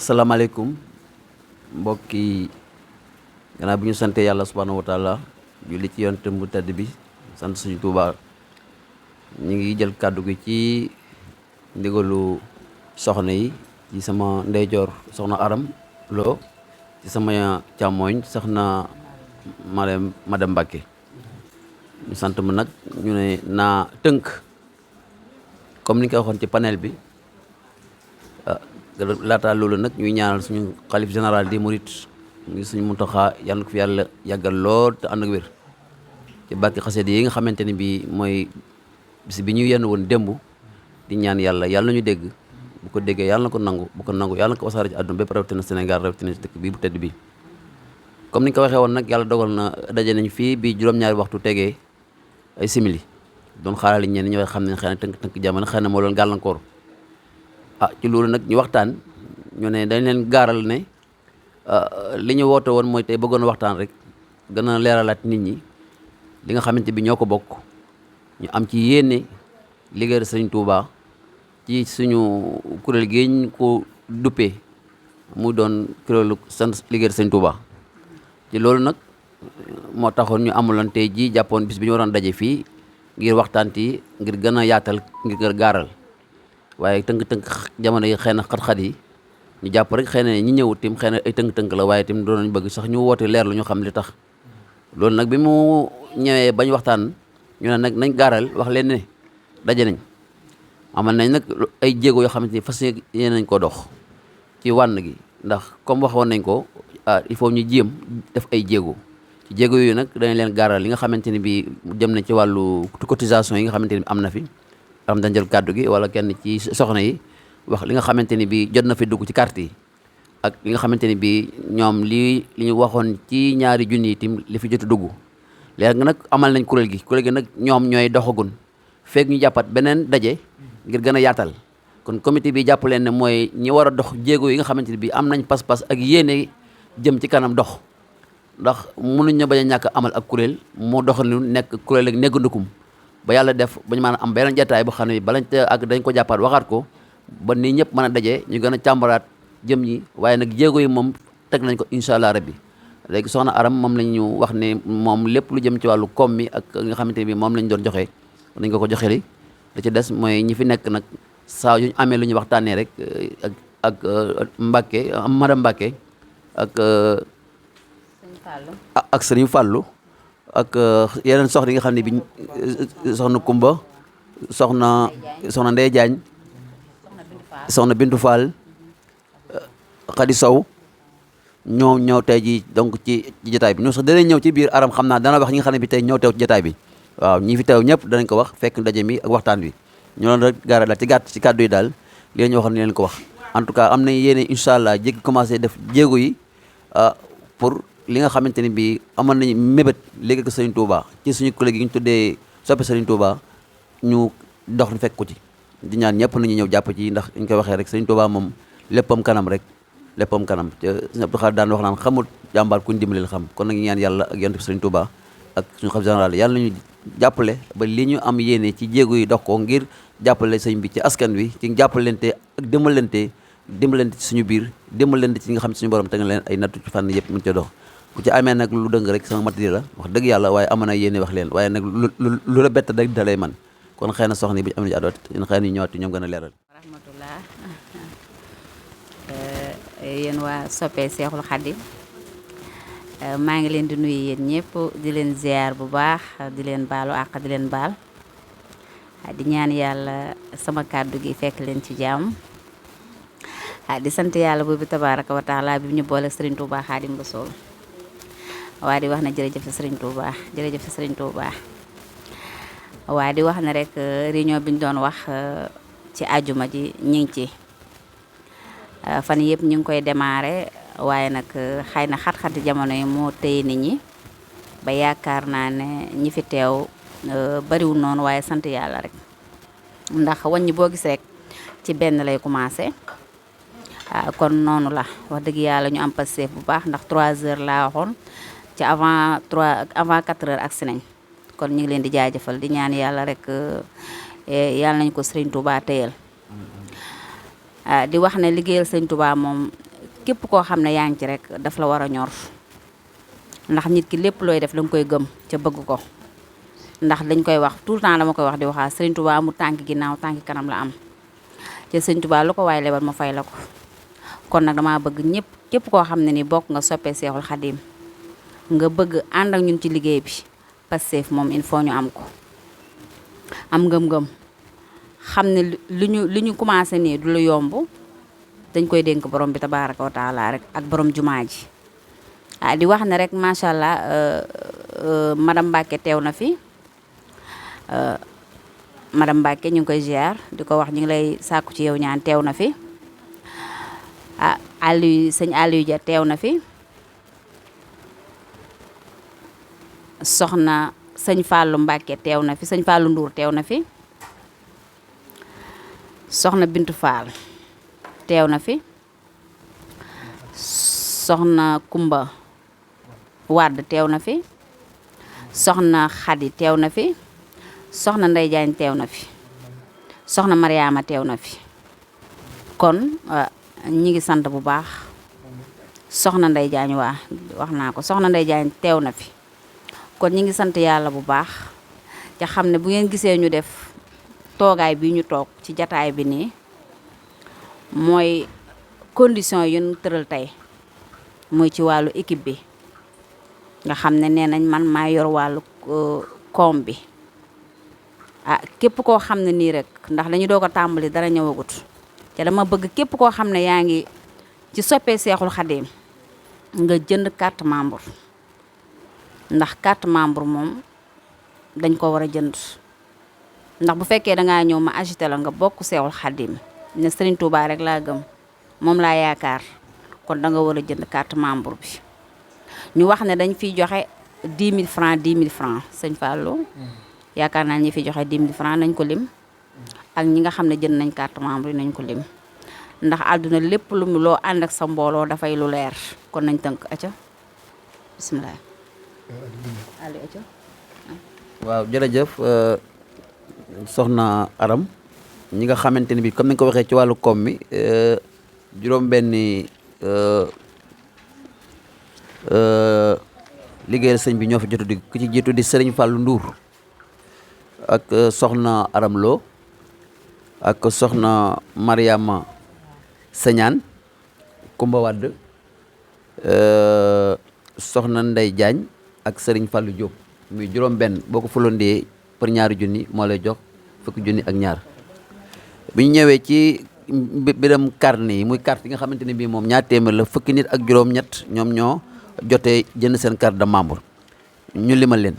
asalaamaaleykum mbokki gannaaw bi ñu sante yàlla subhaanahu wa taala julli ci yonent bu tedd bi sant suñu Tuubaa ñu ngi jël kàddu gi ci ndigalu soxna yi ci sama ndeyjoor soxna Aram Lo ci sama càmmooñ soxna madame Mbacke ñu sant ma nag ñu ne naa tënk comme ni nga ko waxoon ci panel bi laataa loolu nag ñuy ñaanal suñu xalif général des mourides ngi suñu Muntaxa yàlla na ko fi yàlla yàggal lool te ànd ak wér ci bàkki xasida yi nga xamante ni bii mooy bis bi ñu yenn woon démb di ñaan yàlla ñu dégg bu ko déggee yàlla na ko nangu bu ko nangu yàlla na ko wasaare ci àdduna bépp rawatina Sénégal rawatina ci dëkk bii bu tedd bi comme ni nga ko waxee woon nag yàlla dogal na daje nañ fii bi juróom-ñaari waxtu tegee ay simili doon xaarali ñenn ñi xam ne xëy na tënk jamono xëy na moo loon gàllankoor ci loolu nag ñu waxtaan ñu ne dañ leen gaaral ne li ñu woote woon mooy tey bëggoon waxtaan rek gën a leeralaat nit ñi li nga xamante bi ñoo ko bokk ñu am ci yéene liggéeyal Sëriñ Tuubaa ci suñu kuréel gi ñu ko duppee mu doon kuréelu sant liggéeyal Sëriñ Tuubaa ci loolu nag moo taxoon ñu amuloon tey ji jàppoon bis bi ñu waroon daje fii ngir waxtaan ci ngir gën a yaatal ngir gaaral waaye tënk-tënk jamono yi xëy na xat-xat yi ñu jàpp rek xëy na ñi ñëwut tim xëy na ay tënk-tënk la waaye tim doon nañ bëgg sax ñu woote leer lu ñu xam li tax loolu nag bi mu ñëwee bañ waxtaan ñu ne nag nañ gaaral wax leen ne daje nañ amal nañ nag ay jéego yoo xamante ni fas yéene nañ ko dox ci wànn gi ndax comme waxoon nañ ko il faut ñu jéem def ay jéego ci jéego yooyu nag dañ leen gaaral li nga xamante ni bi jëm nañ ci wàllu cotisation yi nga xamante ni am na fi am dañ jël kàddu gi wala kenn ci soxna yi wax li nga xamante ni bii jot na fi dugg ci carte yi ak li nga xamante ni bii ñoom li ñu waxoon ci ñaari junni itam li fi jot a dugg léegi nag amal nañ kuréel gi nag ñoom ñooy doxagun feek ñu jàppat beneen daje ngir gën a yaatal kon comité bi jàpp leen ne mooy ñi war a dox jéego yi nga xamante ni bii am nañ pas-pas ak yéene jëm ci kanam dox ndax mënuñ ñu bañ a ñàkk amal ak kuréel moo doxal nekk kuréel ak neggandukum ba yàlla def ba ñu mën a am beneen jataay boo xam ne balañ te ak dañ ko jàppaat waxaat ko ba nii ñëpp mën a daje ñu gën a càmbaraat jëm ñi waaye nag jéego yi moom teg nañ ko incha allah rabbi léegi soxna Aram moom lañ ñu wax ne moom lépp lu jëm ci wàllu koom mi ak nga xamante ne bi moom lañ doon joxe nañ ko joxe li da ci des mooy ñi fi nekk nag saa yu ñu amee lu ñu waxtaanee rek ak Mbacke madame Mbacke ak Sëriñ Fàllu ak yeneen soxna yi nga xam ne bi soxna Kumba soxna Ndey Jaañ soxna Bintu Fall Xadi Sow ñoo ñëw tey ji donc ci jotaay bi ñoo sax danañ ñëw ci biir Aram xam naa dana wax ñi nga xam ne bi tey ñëw teew ci jotaay bi waaw ñi fi teew ñëpp danañ ko wax fekk ndaje mi ak waxtaan bi ñu doon rek gaara daal ci gàtt ci kàddu yi daal li ñu wax ne leen ko wax en tout cas am na yéene incha allah jékki commencé def jéego yi pour li nga xamante ni bii amoon nañu mébét léegi ko Serigne Touba ci suñu collègue yi ñu tuddee soppe Serigne Touba ñu dox fekk ko ci di ñaan ñëpp nañu ñëw jàpp ci ndax ñu koy waxee rek Serigne Touba moom léppam kanam rek léppam kanam te Serigne Abdou Khadre daan wax naan xamul jàmbaar kuñ dimbalil xam kon nag ñaan yàlla ak yonent bi Serigne Touba ak suñu xalifa général yàlla nañu jàppale ba li ñu am yéene ci jéego yi dox ko ngir jàppale sëñ bi ci askan wi ci jàppalante ak dimbalante ci suñu biir dimbalante ci nga xam ne suñu borom teg na leen ay nattu ci fànn yëpp mu ci dox ku ci amee nag lu dëng rek sama matériel la wax dëgg yàlla waaye amoon na yéene wax leen waaye nag lu la bett rek da lay man kon xëy na soxna yi bu ñu am na ci àddoot yéen xëy na ñu ñëwaat ñoom gën a leeral. rahmatullah yéen waa soppee Seexul Xadim maa ngi leen di nuyu yéen ñëpp di leen ziar bu baax di leen baalu àq di leen baal di ñaan yàlla sama kàddu gi fekk leen ci jàmm di sant yàlla boobu tabaaraka wa taala bi ñu boole Serigne Touba Xadim Rasuul waa di wax na jërëjëf Serigne Touba jërëjëf Serigne Touba waa di wax ne rek réunion bi ñu doon wax ci àjjuma ji ñu ngi ci fan yëpp ñu ngi koy démarrer waaye nag xëy na xat-xati jamono yi moo téye nit ñi ba yaakaar naa ne ñi fi teew bariwul noonu waaye sant yàlla rek ndax wàññi boo gis rek ci benn lay commencé kon noonu la wax dëgg yàlla ñu am passif bu baax ndax 3 heures laa waxoon ci avant 4 heures agsi nañ kon ñu ngi leen di jaajëfal di ñaan yàlla rek yàlla nañ ko Serigne Touba téyel di wax ne liggéeyal Serigne Touba moom képp koo xam ne yaa ngi ci rek daf la war a ñor ndax nit ki lépp looy def da nga koy gëm ca bëgg ko ndax dañ koy wax tout le temps dama koy wax di waxaa Sëriñ Tuubaa amul tànk ginnaaw tànk kanam la am ca Sëriñ Tuubaa lu ko waaye lebal ma fay la ko kon nag damaa bëgg ñëpp képp koo xam ne ni bokk nga soppee Seexul Xadim nga bëgg ànd ak ñun ci liggéey bi Pastef moom il faut ñu am ko am ngëm-ngëm xam ne li ñu commencé nii du lu yomb dañ koy dénk borom bi tabaaraka wa taala rek ak borom jumaa ji di wax ne rek macha allah madame Mbacke teew na fi madame Mbacke ñu ngi koy ziar di ko wax ñu ngi lay sàkku ci yow ñaan teew na fi sëñ Aliou Dia teew na fi soxna sëñ Fallou Mbacke teew na fi sëñ Fallou Ndour teew na fi soxna Bintu Fall teew na fi soxna Kumba Wàdd teew na fi soxna Xadi teew na fi soxna Ndey Jaañ teew na fi soxna Mariama teew na fi kon ñi ngi sant bu baax soxna Ndey Jaañ wax naa ko soxna Ndey Jaañ teew na fi kon ñi ngi sant yàlla bu baax ca xam ne bu ngeen gisee ñu def toogaay bi ñu toog ci jataay bi nii mooy condition yu ñu tëral tey muy ci wàllu équipe bi nga xam ne nee nañ man maa yor wàllu koom bi képp koo xam ne nii rek ndax dañu doog a tàmbali dara ñëwagut te dama bëgg képp koo xam ne yaa ngi ci soppee Seexul Xadim nga jënd carte membre ndax carte membre moom dañ ko war a jënd ndax bu fekkee dangaa ñëw ma agité la nga bokk Seexul Xadim ne Serigne Touba rek laa gëm moom laa yaakaar kon da nga war a jënd carte membre bi ñu wax ne dañ fiy joxe 10 000 francs 10 000 francs sëñ Fallou yaakaar naa ñi fi joxe 10 000 francs nañ ko lim ak ñi nga xam ne jënd nañ carte membre yi nañ ko lim ndax àdduna lépp lu mu loo ànd ak sa mbooloo dafay lu leer kon nañ tënk aca bisimilah Aliou aca waaw jërëjëf soxna Aram ñi nga xamante ni bi comme ni nga ko waxee ci wàllu koom mi juróom-benni liggéeyal sëñ bi ñoo fi jotu di ku ci jiitu di Sëriñ Fallou Ndour ak soxna Aram Lo ak soxna Mariama Sañaan Kumba Wadd soxna Ndey Jaañ ak Sëriñ Fallou Diop muy juróom-benn boo ko fulondee pour ñaari junni moo lay jox fukki junni ak ñaar bi ñu ñëwee ci biram carte yi muy carte yi nga xamante ne bii moom ñaar téeméer la fukki nit ak juróom-ñett ñoom ñoo jotee jënd seen carte de membre ñu limal leen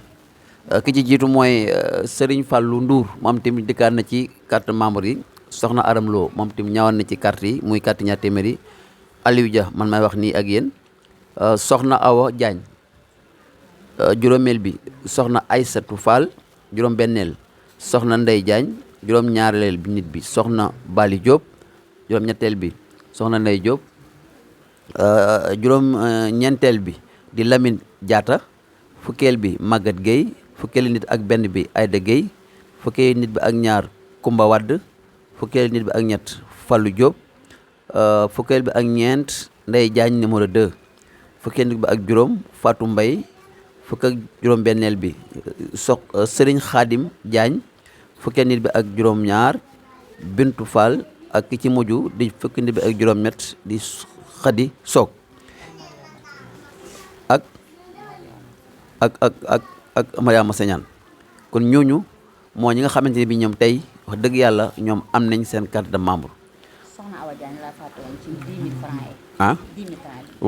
ki ci jiitu mooy Serigne Fallou Ndour moom tamit dikkaat na ci carte membre yi soxna Aram Lo moom tamit ñëwaat na ci carte yi muy carte ñaar téeméer yi Aliou Dia man may wax nii ak yéen soxna Awa Diagne juróomeel bi soxna Aysatu Fall juróom-benneel soxna Ndey Diagne juróom-ñaareel bi nit bi soxna Bali Diop juróom-ñetteel bi soxna Ndey Diop juróom-ñeenteel bi di Lamine Diatta fukkeel bi Maguette Gueye fukkeel nit ak benn bi Aïda Gueye fukkeel nit bi ak ñaar Kumba Wadd fukkeel nit bi ak ñett Fallou Diop fukkeel bi ak ñeent Ndey Diagne numéro 2 fukkeel nit bi ak juróom Fatou Mbaye fukk ak juróom-benneel bi Serigne Khadim Diagne fukkeel nit bi ak juróom-ñaar Bintu Fall ak ki ci mujj di fukki nit bi ak juróom-ñett di Khady Sock ak Mariama Sañaan kon ñooñu moo ñi nga xamante ne bi ñoom tey wax dëgg yàlla ñoom am nañ seen carte de membre. soxna Awa Diagne laa fàtte woon ci 10 000 francs yi. 10 000 francs yi.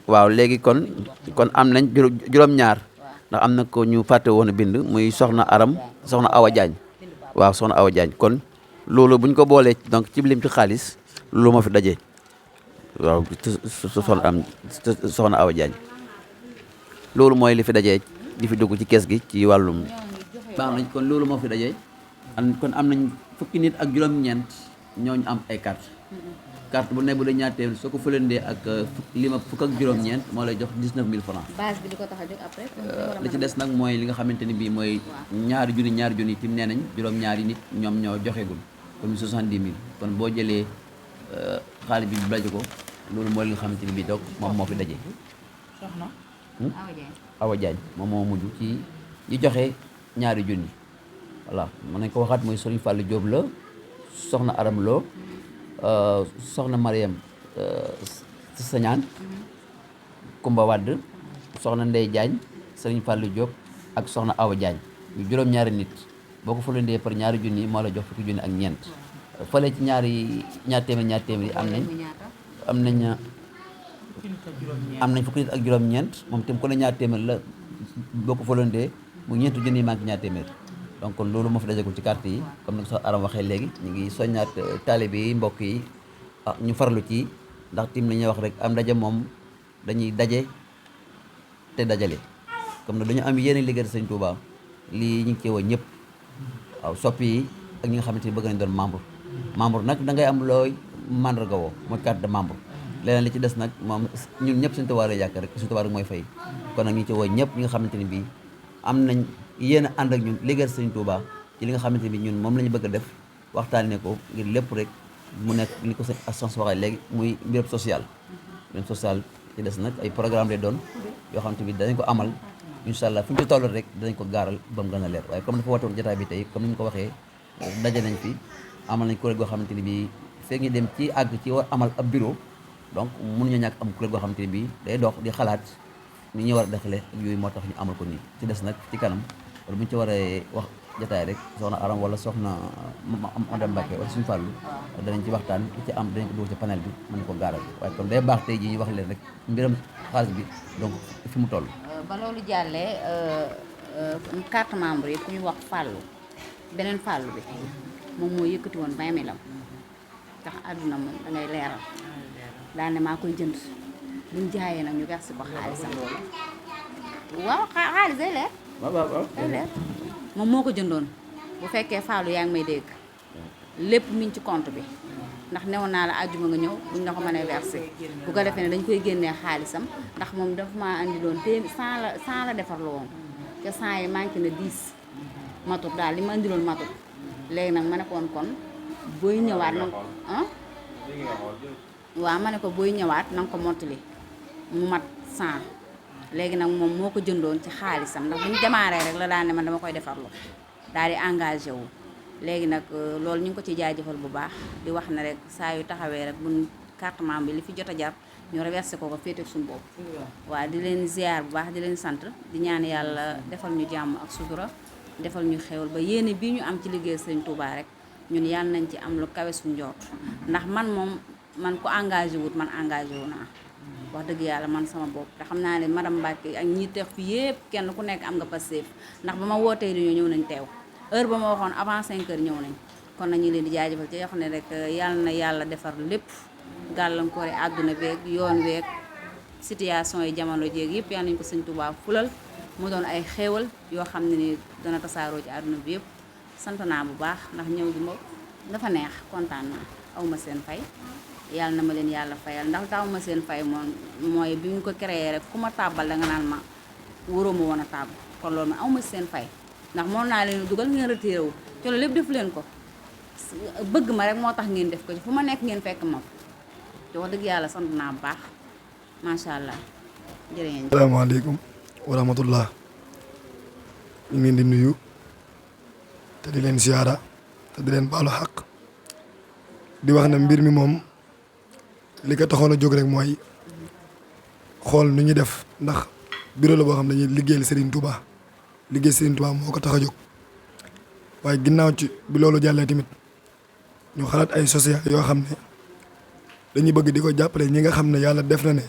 waaw léegi kon am nañ juróom-ñaar ndax am na ko ñu fàtte woon a bind muy soxna soxna Awa Diagne waaw soxna Awa Diagne kon loolu buñ ko boolee donc ci lim ci xaalis loolu moo fi dajee waaw soxna Awa Diagne loolu mooy li fi dajee di fi dugg ci kees gi ci wàllum baax nañ kon loolu moo fi dajee kon am nañ fukki nit ak juróom-ñeent ñooñu am ay carte bu ne bu dee ñaar téeméer soo ko fëlandee ak lima fukk ak juróom-ñeent moo lay jox 19 000 francs base bi di ko tax a jóg après. li ci des nag mooy li nga xamante ni bii mooy ñaari junni tim nee nañ juróom-ñaari nit ñoom ñoo joxeegul comme 70 000 kon boo jëlee xaalis bi baje ko loolu mooy li nga xamante ni bii donc moom moo fi daje. soxna Awa Diagne moom moo mujj ci ñi joxe ñaari junni voilà mën nañ ko waxaat muy Serigne Fallou Diop la soxna Aram Lo soxna Mariam Sañaan Kumba Wadd soxna Ndey Diagne Serigne Fallou Diop ak soxna Awa Diagne ñu juróom-ñaari nit boo ko fëlandee par ñaari junni moo la jox fukki junni ak ñeent fële ci ñaar téeméer yi am nañ fukki nit ak juróom-ñeent moom tam ku ne ñaar téeméer la boo ko fëlandee mu ñeenti junni yi manqué ñaar téeméer donc kon loolu moo fi dajagul ci carte yi comme ni ko sax Aram waxee léegi ñu ngi soññaat taalibe yi mbokk yi ñu farlu ci ndax tim li ñuy wax rek am daje moom dañuy daje te dajale comme nag dañu am yéene liggéey Sëñ Touba lii ñu ngi cee woo ñëpp waaw soppi yi ak ñi nga xamante ni bëgg nañ doon membre nag da ngay am looy mandarga woo mooy carte de membre leneen li ci des nag moom ñun ñëpp Sëñ Touba lay yàq rek Sëñ Touba rek mooy fay kon nag ñu ngi ci woo ñëpp ñi nga xamante ni bii am nañ yéen a ànd ak ñun liggéey Sëñ Touba ci li nga xamante ni ñun moom la ñu bëgg a def waxtaanee ko ngir lépp rek mu nekk li ko seen assistance waxee léegi muy mbirab social mbirab social ci des nag ay programme lay doon yoo xamante ni danañ ko amal incha allah fu ñu ci toll rek danañ ko gaaral ba mu gën a leer waaye comme dafa woote woon jotaay bi tey comme ni ñu ko waxee daje nañ fi amal nañ kuréel goo xamante ni bii fekk ñu dem ci àgg ci war amal ab bureau donc mënuñu ñàkk am kuréel goo xamante ni bii day dox di xalaat ni ñu war a defalee ak yooyu moo tax ñu amal ko nii ci des nag ci kanam wala bu ñu ci waree wax jotaay rek soxna Aram wala soxna Madame Mbacke wala suñu fàllu danañ ci waxtaan li ci am danañ ko dugal ci panel bi mën ko gaaral waaye comme day baax tey jii ñu wax leen rek mbiram xaalis bi donc fi mu toll. ba loolu jàllee carte membre yi ku ñu wax fàllu beneen fàllu bi moom moo yëkkati woon 20 000 am tax àdduna moom da ngay leeral daal ne maa koy jënd buñ jaayee nag ñu versi ko xaalisam waaw xaalis day leer. waaw day leer moom moo ko jëndoon bu fekkee fàllu yaa ngi may dégg lépp mi ngi ci compte bi ndax newoon naa la àjjuma nga ñëw buñ la ko mënee versé bu ko defee ne dañ koy génnee xaalisam ndax moom dafa maa andi doon te 100 la defar la woon te 100 yi manqué na 10 matut daal li ma andi loon matut léegi nag ma ne koon kon booy ñëwaat nag waaw ma ne ko booy ñëwaat na nga ko mottali mu mat 100 léegi nag moom moo ko jëndoon ci xaalisam ndax bu ñu démarré rek la daan ne man dama koy defarlu daal di engagé wu léegi nag loolu ñu ngi ko ci jaajëfal bu baax di wax ne rek saa yu taxawee rek buñ carte membre bi li fi jot a jar ñu reversé ko féete suñu bopp waaw di leen ziar bu baax di leen sant di ñaan yàlla defal ñu jàmm ak sutura defal ñu xewal ba yéene bii ñu am ci liggéey Sëñ Touba rek ñun yàlla nañ ci am lu kawe suñu njort ndax man ko engagé wut man engagé wu naa wax dëgg yàlla man sama bopp te xam naa ne madame Mbacke ak ñi teex fi yëpp kenn ku nekk am nga Pastef ndax ba ma wootee dañoo ñëw nañ teew heure ba ma waxoon avant 5 heures ñëw nañ kon nañu leen di jaajëfal ci yoo xam ne rek yàlla na yàlla defar lépp gàllankoor yi àdduna beeg yoon weeg situation yi jamono jéeg yëpp yàlla nañu ko Sëñ Touba fulal mu doon ay xéewal yoo xam ne ni dana tasaaroo ci àdduna bi yëpp sant naa bu baax ndax ñëw gi moom dafa neex kontaan naa awma seen fay yàlla na ma leen yàlla fayal ndax taw ma seen fay moom mooy bi ñu ko créé rek ku ma tàbbal da nga naan ma waroo ma woon a tàbb kon loolu ma awma seen fay ndax moom naa leen dugal ngeen retiré wu ci loolu lépp def leen ko bëgg ma rek moo tax ngeen def ko ci fu ma nekk ngeen fekk ma te wax dëgg yàlla sant naa bu baax macha allah jërëjëf. asalaamaaleykum wa rahmatullah ñu ngi leen di nuyu te di leen siyaara te di leen baalu xaq di wax ne mbir mi moom li ko taxoon a jóg rek mooy xool nu ñuy def ndax bureau la boo xam ne dañuy liggéeyal Serigne Touba liggéey Serigne Touba moo ko tax a jóg waaye ginnaaw ci bi loolu jàllee tamit ñu xalaat ay social yoo xam ne dañuy bëgg di ko jàppale ñi nga xam ne yàlla def na ne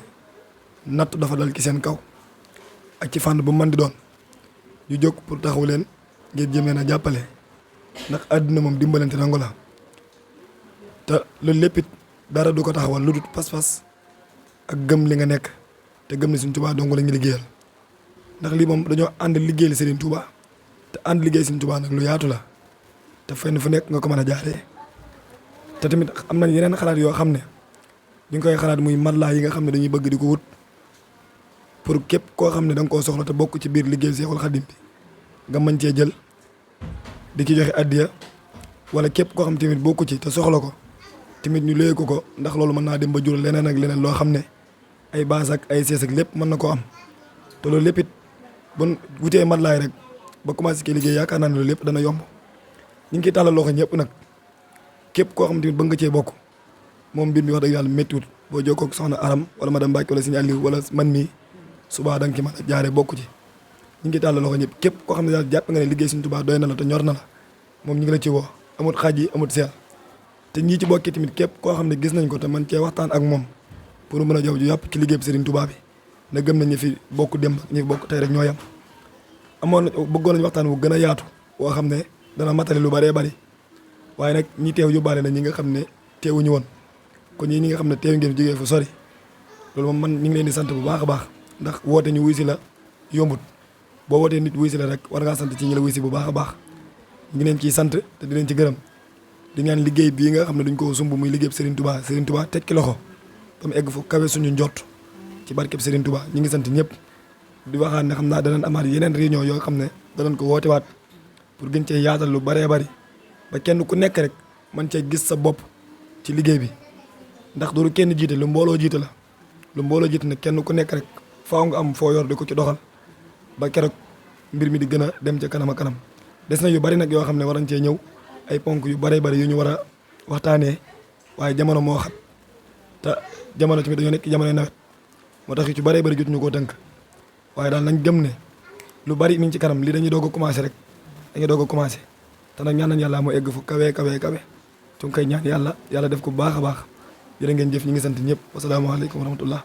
natt dafa dal ci seen kaw ak ci fànn bu mën di doon ñu jóg pour taxaw leen ngir jëm leen a jàppale ndax àdduna moom dimbalante nangu la te loolu lépp it dara du ko taxawal lu dul pas-pas ak gëm li nga nekk te gëm ne Serigne Touba dong la ñu liggéeyal ndax lii moom dañoo ànd liggéeyal Serigne Touba te ànd liggéey Serigne Touba nag lu yaatu la te fenn fu nekk nga ko mën a jaaree te tamit am nañ yeneen xalaat yoo xam ne ñu ngi koy xalaat muy matelas yi nga xam ne dañuy bëgg di ko wut pour képp koo xam ne da nga koo soxla te bokk ci biir liggéey Seexul Xadim bi nga mën cee jël di ci joxe addiya wala képp koo xam tamit bokku ci te soxla ko tamit ñu léegi ko ndax loolu mën naa dem ba jural leneen ak leneen loo xam ne ay base ak ay sees ak lépp mën na koo am te loolu lépp it bon wutee matlaay rek ba commencé kii liggéey yaakaar naa ne loolu lépp dana yomb ñu ngi ciy tàllal loxo ñëpp nag képp koo xam tamit bëgg nga cee bokk moom mbir mi wax dëgg yàlla méttiwut boo jokkoo ak soxna Aram wala madame Mbacke wala Serigne Aliou wala man mii subaa da nga ci mën a jaaree bokk ci ñu ngi tàllal loxo ñëpp képp koo xam ne daal jàpp nga ne liggéey Serigne Touba doy na la te ñor na la moom ñu ngi la ci woo amut xaaj yi amut seel te ñii ci bokkee tamit képp koo xam ne gis nañ ko te man cee waxtaan ak moom pour mën a jaw ju yàpp ci liggéey bi Serigne Touba bi na gëm nañ ñi fi bokk démb ñi fi bokk tey rek ñoo yem amoon na bëggoon nañ waxtaan wu gën a yaatu woo xam ne dana matale lu bëree bëri waaye nag ñi teew yóbbaale na ñi nga xam ne teewuñu woon kon ñi nga xam ne teew ngeen jógee fu sori loolu moom man ñu ngi leen di sant bu baax a baax ndax woote ñu wuy si la yombut boo wootee nit wuy si la rek war ngaa sant ci ñi la wuy si bu baax a baax ñu ngi leen ciy sant te di leen ci gërëm di ñaan liggéey bii nga xam ne duñ ko sumb muy liggéey Serigne Touba teg ki loxo ba mu egg fu kawe suñu njott ci barkeb Serigne Touba ñu ngi sant ñëpp di waxaat ne xam naa danañ amaat yeneen réunion yoo xam ne danañ ko wootewaat pour gën cee yaatal lu bëree bëri ba kenn ku nekk rek man cee gis sa bopp ci liggéey bi ndax du kenn jiite lu mbooloo jiite la lu mbooloo jiite nag kenn ku nekk rek faaw nga am foo yor di ko ci doxal ba keroog mbir mi di gën a dem ca kanam a kanam des na yu bari nag yoo xam ne war nañ cee ñëw ay ponk yu bëree bëri yu ñu war a waxtaanee waaye jamono moo xat te jamono tamit dañoo nekk jamono nawet moo tax yu ci bëree bëri jotuñu koo tënk waaye daal nañ gëm ne lu bari mi ngi ci kanam lii dañuy doog a commencé rek dañuy doog a commencé te nag ñaan nañ yàlla mu egg fu kawe su ngi koy ñaan yàlla def ko bu baax a baax jërë ngeen jëf ñi ngi sant ñëpp wasalaamaaleykum wa rahmatullah